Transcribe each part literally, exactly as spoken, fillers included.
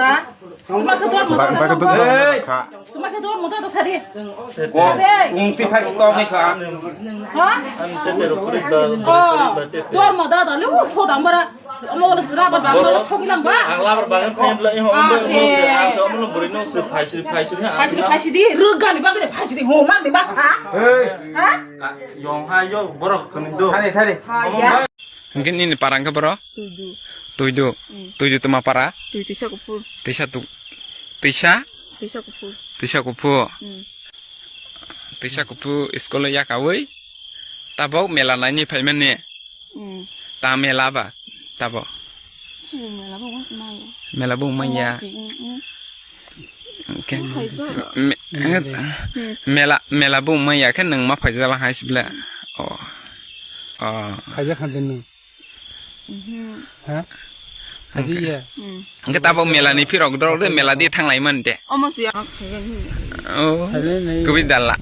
Tuma ke dor mo Ba-, da. Ba-, Ba-, Hey! Kha. Tuma ke dor mo da sari. Ko, Hey! Kung ti phai sto ni kha. Ha? Ang tete ro puri ba, Oh, puri ba tete. Dor mo da da lu tho da mara. Amo le sra ba ba Boro. Soglang ba. Ang labar ba ang khem la i ho Ah, mo se. Mo se, ang so mo buri no se phai sri phai sri ha. Phai sri, phai sri di. Rugani ba ke phai sri di. Ho ma de ba kha. Hey! Ha? Ka-, yong ha yo borok kani do. Thani, thani. Ha, ya. Hingke nini para hingke boro? Tuidu. Tuidu. Mm. Tuidu tuma para? Tui tuisa kuphur. Tuisa tu-, tuisa? Tuisa kuphur. Tuisa kuphur. Mm. Tuisa kuphur school o yakawi. Tabok mela naini phaimani. Mm. Ta mela ba? Tabok. Mela bo wngkha maya. Mela bo wngmaya. Omo ki, mm, mm. Oke. Hai jora. Me-, Hmm. mela, mela bo wngmaya khe nwng ma phaijala hai sibla. Oh. Oh. Khaijak khan nwng. Mhm. Ha? Khaijak ya. Hmm. Hingke tabok mela ni phirok dorok de mela di thanglai man de. Omo si ang khaijak ni. Oh. Khaijak ni. Kubui dalla.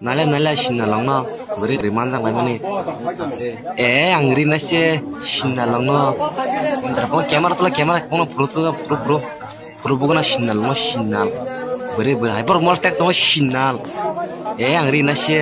Nale nale sinna longno bwrwi rwi manjak bai mani. Eh, ang ri nase sinna longno. Phone camera tula camera phone phuru tula phuru phuru. Phuru buguna sinna longno sinna. Bwrwi bwrwi hai borok mol tek tongo sinna. Eh, ang ri nase.